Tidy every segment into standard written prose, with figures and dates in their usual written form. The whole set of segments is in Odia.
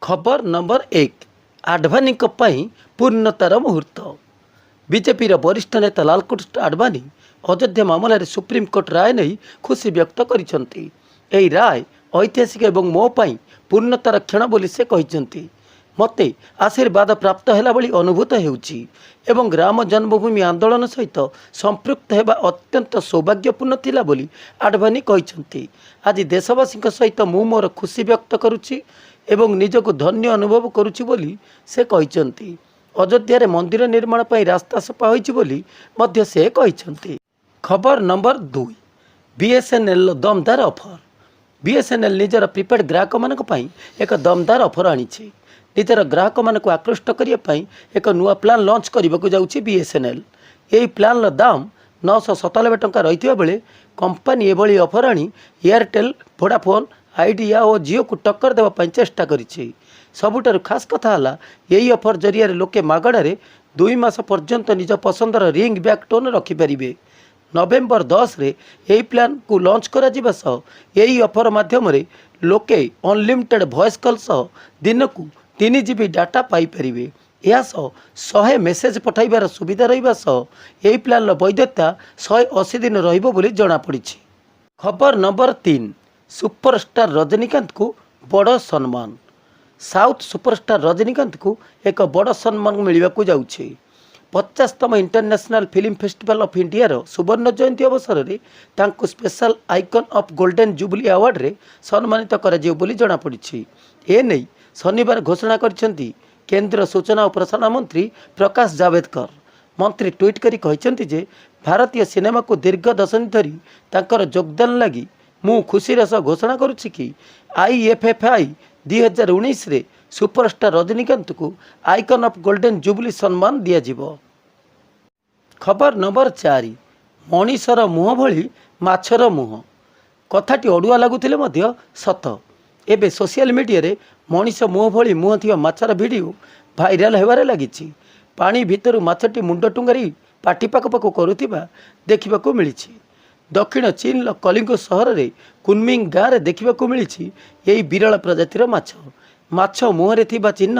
ଖବର ନମ୍ବର 1, ଆଡଭାନୀଙ୍କ ପାଇଁ ପୂର୍ଣ୍ଣତାର ମୁହୂର୍ତ୍ତ। ବିଜେପିର ବରିଷ୍ଠ ନେତା ଲାଲକୃଷ୍ଣ ଆଡଭାନୀ ଅଯୋଧ୍ୟା ମାମଲାରେ ସୁପ୍ରିମକୋର୍ଟ ରାୟ ନେଇ ଖୁସି ବ୍ୟକ୍ତ କରିଛନ୍ତି। ଏହି ରାୟ ଐତିହାସିକ ଏବଂ ମୋ ପାଇଁ ପୂର୍ଣ୍ଣତାର କ୍ଷଣ ବୋଲି ସେ କହିଛନ୍ତି। ମୋତେ ଆଶୀର୍ବାଦ ପ୍ରାପ୍ତ ହେଲା ଭଳି ଅନୁଭୂତ ହେଉଛି ଏବଂ ରାମ ଜନ୍ମଭୂମି ଆନ୍ଦୋଳନ ସହିତ ସମ୍ପୃକ୍ତ ହେବା ଅତ୍ୟନ୍ତ ସୌଭାଗ୍ୟପୂର୍ଣ୍ଣ ଥିଲା ବୋଲି ଆଡଭାନୀ କହିଛନ୍ତି। ଆଜି ଦେଶବାସୀଙ୍କ ସହିତ ମୁଁ ମୋର ଖୁସି ବ୍ୟକ୍ତ କରୁଛି ଏବଂ ନିଜକୁ ଧନ୍ୟ ଅନୁଭବ କରୁଛି ବୋଲି ସେ କହିଛନ୍ତି। ଅଯୋଧ୍ୟାରେ ମନ୍ଦିର ନିର୍ମାଣ ପାଇଁ ରାସ୍ତା ସଫା ହୋଇଛି ବୋଲି ମଧ୍ୟ ସେ କହିଛନ୍ତି। ଖବର ନମ୍ବର 2, ବିଏସ୍ଏନ୍ଏଲ୍ର ଦମଦାର ଅଫର। ବିଏସ୍ଏନ୍ଏଲ୍ ନିଜର ପ୍ରିପେଡ୍ ଗ୍ରାହକମାନଙ୍କ ପାଇଁ ଏକ ଦମଦାର ଅଫର ଆଣିଛି। ନିଜର ଗ୍ରାହକମାନଙ୍କୁ ଆକୃଷ୍ଟ କରିବା ପାଇଁ ଏକ ନୂଆ ପ୍ଲାନ୍ ଲଞ୍ଚ କରିବାକୁ ଯାଉଛି ବିଏସ୍ଏନ୍ଏଲ୍। ଏହି ପ୍ଲାନ୍ର ଦାମ 997 ଟଙ୍କା ରହିଥିବା ବେଳେ କମ୍ପାନୀ ଏଭଳି ଅଫର ଆଣି ଏୟାରଟେଲ୍, ଭୋଡାଫୋନ୍ ଆଇଡ଼ିଆ ଓ ଜିଓକୁ ଟକ୍କର ଦେବା ପାଇଁ ଚେଷ୍ଟା କରିଛି। ସବୁଠାରୁ ଖାସ୍ କଥା ହେଲା, ଏହି ଅଫର ଜରିଆରେ ଲୋକେ ମାଗଣାରେ 2 ମାସ ପର୍ଯ୍ୟନ୍ତ ନିଜ ପସନ୍ଦର ରିଙ୍ଗ ବ୍ୟାକ୍ ଟୋନ୍ ରଖିପାରିବେ। ନଭେମ୍ବର 10ରେ ଏହି ପ୍ଲାନ୍କୁ ଲଞ୍ଚ କରାଯିବା ସହ ଏହି ଅଫର ମାଧ୍ୟମରେ ଲୋକେ ଅନଲିମିଟେଡ୍ ଭଏସ୍ କଲ୍ ସହ ଦିନକୁ 3 ଜିବି ଡାଟା ପାଇପାରିବେ। ଏହା ସହ 100 ମେସେଜ୍ ପଠାଇବାର ସୁବିଧା ରହିବା ସହ ଏହି ପ୍ଲାନ୍ର ବୈଧତା 180 ଦିନ ରହିବ ବୋଲି ଜଣାପଡ଼ିଛି। ଖବର ନମ୍ବର 3, ସୁପରଷ୍ଟାର ରଜନୀକାନ୍ତଙ୍କୁ ବଡ଼ ସମ୍ମାନ। ସାଉଥ୍ ସୁପରଷ୍ଟାର ରଜନୀକାନ୍ତଙ୍କୁ ଏକ ବଡ଼ ସମ୍ମାନ ମିଳିବାକୁ ଯାଉଛି। 50ତମ ଇଣ୍ଟରନ୍ୟାସନାଲ୍ ଫିଲ୍ମ ଫେଷ୍ଟିଭାଲ୍ ଅଫ୍ ଇଣ୍ଡିଆର ସୁବର୍ଣ୍ଣ ଜୟନ୍ତୀ ଅବସରରେ ତାଙ୍କୁ Special Icon of Golden Jubilee ଆୱାର୍ଡ଼ରେ ସମ୍ମାନିତ କରାଯିବ ବୋଲି ଜଣାପଡ଼ିଛି। ଏନେଇ ଶନିବାର ଘୋଷଣା କରିଛନ୍ତି କେନ୍ଦ୍ର ସୂଚନା ଓ ପ୍ରସାରଣ ମନ୍ତ୍ରୀ ପ୍ରକାଶ ଜାଭେଦକର। ମନ୍ତ୍ରୀ ଟ୍ୱିଟ୍ କରି କହିଛନ୍ତି ଯେ ଭାରତୀୟ ସିନେମାକୁ ଦୀର୍ଘ ଦଶନ୍ଧି ଧରି ତାଙ୍କର ଯୋଗଦାନ ଲାଗି ମୁଁ ଖୁସିର ସହ ଘୋଷଣା କରୁଛି କି ଆଇଏଫ୍ଏଫ୍ଆଇ 2019ରେ ସୁପରଷ୍ଟାର ରଜନୀକାନ୍ତଙ୍କୁ ଆଇକନ୍ ଅଫ୍ ଗୋଲ୍ଡେନ୍ ଜୁବଲି ସମ୍ମାନ ଦିଆଯିବ। ଖବର ନମ୍ବର 4, ମଣିଷର ମୁହଁ ଭଳି ମାଛର ମୁହଁ। କଥାଟି ଅଡ଼ୁଆ ଲାଗୁଥିଲେ ମଧ୍ୟ ସତ। ଏବେ ସୋସିଆଲ ମିଡ଼ିଆରେ ମଣିଷ ମୁହଁ ଭଳି ମୁହଁ ଥିବା ମାଛର ଭିଡ଼ିଓ ଭାଇରାଲ ହେବାରେ ଲାଗିଛି। ପାଣି ଭିତରୁ ମାଛଟି ମୁଣ୍ଡ ଟୁଙ୍ଗାରି ପାଟି ପାକୁ ପାକୁ କରୁଥିବା ଦେଖିବାକୁ ମିଳିଛି। ଦକ୍ଷିଣ ଚୀନର କଲିଙ୍ଗ ସହରରେ କୁନମିଙ୍ଗ ଗାଁରେ ଦେଖିବାକୁ ମିଳିଛି ଏହି ବିରଳ ପ୍ରଜାତିର ମାଛ। ମାଛ ମୁହଁରେ ଥିବା ଚିହ୍ନ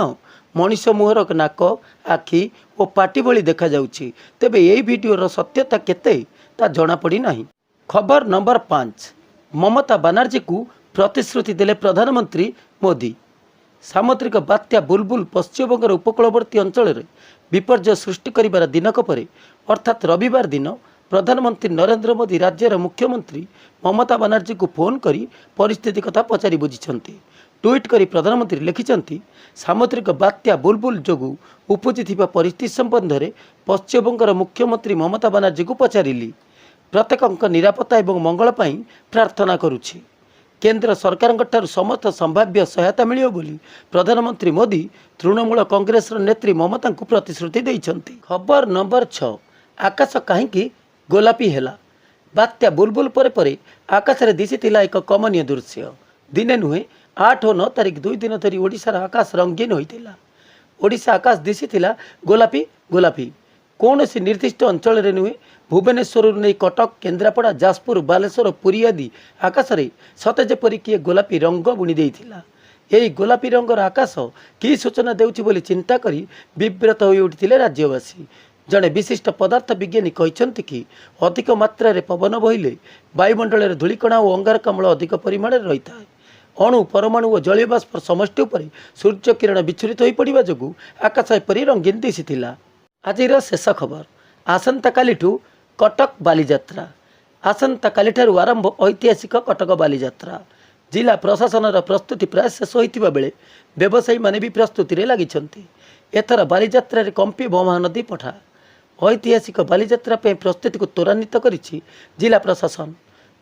ମଣିଷ ମୁହଁର ନାକ, ଆଖି ଓ ପାଟି ଭଳି ଦେଖାଯାଉଛି। ତେବେ ଏହି ଭିଡ଼ିଓର ସତ୍ୟତା କେତେ, ତା ଜଣାପଡ଼ିନାହିଁ। ଖବର ନମ୍ବର 5, ମମତା ବାନାର୍ଜୀକୁ ପ୍ରତିଶ୍ରୁତି ଦେଲେ ପ୍ରଧାନମନ୍ତ୍ରୀ ମୋଦି। ସାମୁଦ୍ରିକ ବାତ୍ୟା ବୁଲବୁଲ ପଶ୍ଚିମବଙ୍ଗର ଉପକୂଳବର୍ତ୍ତୀ ଅଞ୍ଚଳରେ ବିପର୍ଯ୍ୟୟ ସୃଷ୍ଟି କରିବାର ଦିନକ ପରେ, ଅର୍ଥାତ୍ ରବିବାର ଦିନ ପ୍ରଧାନମନ୍ତ୍ରୀ ନରେନ୍ଦ୍ର ମୋଦି ରାଜ୍ୟର ମୁଖ୍ୟମନ୍ତ୍ରୀ ମମତା ବାନାର୍ଜୀଙ୍କୁ ଫୋନ୍ କରି ପରିସ୍ଥିତି କଥା ପଚାରି ବୁଝିଛନ୍ତି। ଟ୍ୱିଟ୍ କରି ପ୍ରଧାନମନ୍ତ୍ରୀ ଲେଖିଛନ୍ତି, ସାମୁଦ୍ରିକ ବାତ୍ୟା ବୁଲବୁଲ ଯୋଗୁଁ ଉପୁଜିଥିବା ପରିସ୍ଥିତି ସମ୍ବନ୍ଧରେ ପଶ୍ଚିମବଙ୍ଗର ମୁଖ୍ୟମନ୍ତ୍ରୀ ମମତା ବାନାର୍ଜୀଙ୍କୁ ପଚାରିଲି। ପ୍ରତ୍ୟେକଙ୍କ ନିରାପତ୍ତା ଏବଂ ମଙ୍ଗଳ ପାଇଁ ପ୍ରାର୍ଥନା କରୁଛି। କେନ୍ଦ୍ର ସରକାରଙ୍କ ଠାରୁ ସମସ୍ତ ସମ୍ଭାବ୍ୟ ସହାୟତା ମିଳିବ ବୋଲି ପ୍ରଧାନମନ୍ତ୍ରୀ ମୋଦି ତୃଣମୂଳ କଂଗ୍ରେସର ନେତ୍ରୀ ମମତାଙ୍କୁ ପ୍ରତିଶ୍ରୁତି ଦେଇଛନ୍ତି। ଖବର ନମ୍ବର 6, ଆକାଶ କାହିଁକି ଗୋଲାପୀ ହେଲା? ବାତ୍ୟା ବୁଲବୁଲ ପରେ ପରେ ଆକାଶରେ ଦିଶିଥିଲା ଏକ କମନୀୟ ଦୃଶ୍ୟ। ଦିନେ ନୁହେଁ, 8 ଓ 9 ତାରିଖ 2 ଦିନ ଧରି ଓଡ଼ିଶାର ଆକାଶ ରଙ୍ଗୀନ ହୋଇଥିଲା। ଓଡ଼ିଶା ଆକାଶ ଦିଶିଥିଲା ଗୋଲାପୀ ଗୋଲାପୀ। କୌଣସି ନିର୍ଦ୍ଦିଷ୍ଟ ଅଞ୍ଚଳରେ ନୁହେଁ, ଭୁବନେଶ୍ୱରରୁ ନେଇ କଟକ, କେନ୍ଦ୍ରାପଡ଼ା, ଯାଜପୁର, ବାଲେଶ୍ୱର, ପୁରୀ ଆଦି ଆକାଶରେ ସତେ ଯେପରି କିଏ ଗୋଲାପୀ ରଙ୍ଗ ବୁଣି ଦେଇଥିଲା। ଏହି ଗୋଲାପୀ ରଙ୍ଗର ଆକାଶ କି ସୂଚନା ଦେଉଛି ବୋଲି ଚିନ୍ତା କରି ବିବ୍ରତ ହୋଇ ଉଠିଥିଲେ ରାଜ୍ୟବାସୀ। ଜଣେ ବିଶିଷ୍ଟ ପଦାର୍ଥ ବିଜ୍ଞାନୀ କହିଛନ୍ତି କି ଅଧିକ ମାତ୍ରାରେ ପବନ ବହିଲେ ବାୟୁମଣ୍ଡଳରେ ଧୂଳିକଣା ଓ ଅଙ୍ଗାରକାମ୍ଳ ଅଧିକ ପରିମାଣରେ ରହିଥାଏ। ଅଣୁ, ପରମାଣୁ ଓ ଜଳୀୟ ବାଷ୍ପର ସମଷ୍ଟି ଉପରେ ସୂର୍ଯ୍ୟ କିରଣ ବିଚ୍ଛୁରିତ ହୋଇପଡ଼ିବା ଯୋଗୁଁ ଆକାଶ ଏପରି ରଙ୍ଗୀନ ଦିଶିଥିଲା। ଆଜିର ଶେଷ ଖବର, ଆସନ୍ତାକାଲିଠୁ କଟକ ବାଲିଯାତ୍ରା। ଆସନ୍ତାକାଲିଠାରୁ ଆରମ୍ଭ ଐତିହାସିକ କଟକ ବାଲିଯାତ୍ରା। ଜିଲ୍ଲା ପ୍ରଶାସନର ପ୍ରସ୍ତୁତି ପ୍ରାୟ ଶେଷ ହୋଇଥିବା ବେଳେ ବ୍ୟବସାୟୀମାନେ ବି ପ୍ରସ୍ତୁତିରେ ଲାଗିଛନ୍ତି। ଏଥର ବାଲିଯାତ୍ରାରେ କମ୍ପିବ ମହାନଦୀ ପଠା। ଐତିହାସିକ ବାଲିଯାତ୍ରା ପାଇଁ ପ୍ରସ୍ତୁତିକୁ ତ୍ୱରାନ୍ୱିତ କରିଛି ଜିଲ୍ଲା ପ୍ରଶାସନ।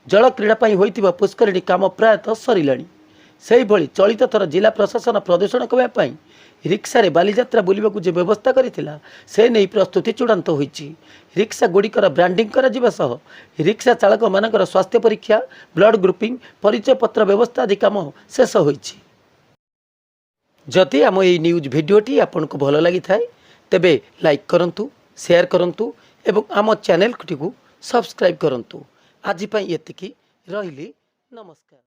ଜଳକ୍ରୀଡ଼ା ପାଇଁ ହୋଇଥିବା ପୁଷ୍କରିଣୀ କାମ ପ୍ରାୟତଃ ସରିଲାଣି। ସେହିଭଳି ଚଳିତ ଥର ଜିଲ୍ଲା ପ୍ରଶାସନ ପ୍ରଦୂଷଣ କମାଇବା ପାଇଁ ରିକ୍ସାରେ ବାଲିଯାତ୍ରା ବୁଲିବାକୁ ଯେ ବ୍ୟବସ୍ଥା କରିଥିଲା, ସେ ନେଇ ପ୍ରସ୍ତୁତି ଚୂଡ଼ାନ୍ତ ହୋଇଛି। ରିକ୍ସା ଗୁଡ଼ିକର ବ୍ରାଣ୍ଡିଂ କରାଯିବା ସହ ରିକ୍ସା ଚାଳକମାନଙ୍କର ସ୍ୱାସ୍ଥ୍ୟ ପରୀକ୍ଷା, ବ୍ଲଡ୍ ଗ୍ରୁପିଂ, ପରିଚୟପତ୍ର ବ୍ୟବସ୍ଥା ଆଦି କାମ ଶେଷ ହୋଇଛି। ଯଦି ଆମ ଏହି ନ୍ୟୁଜ୍ ଭିଡ଼ିଓଟି ଆପଣଙ୍କୁ ଭଲ ଲାଗିଥାଏ, ତେବେ ଲାଇକ୍ କରନ୍ତୁ, ସେୟାର କରନ୍ତୁ ଏବଂ ଆମ ଚ୍ୟାନେଲଟିକୁ ସବସ୍କ୍ରାଇବ୍ କରନ୍ତୁ। ଆଜି ପାଇଁ ଏତିକି, ରହିଲି, ନମସ୍କାର।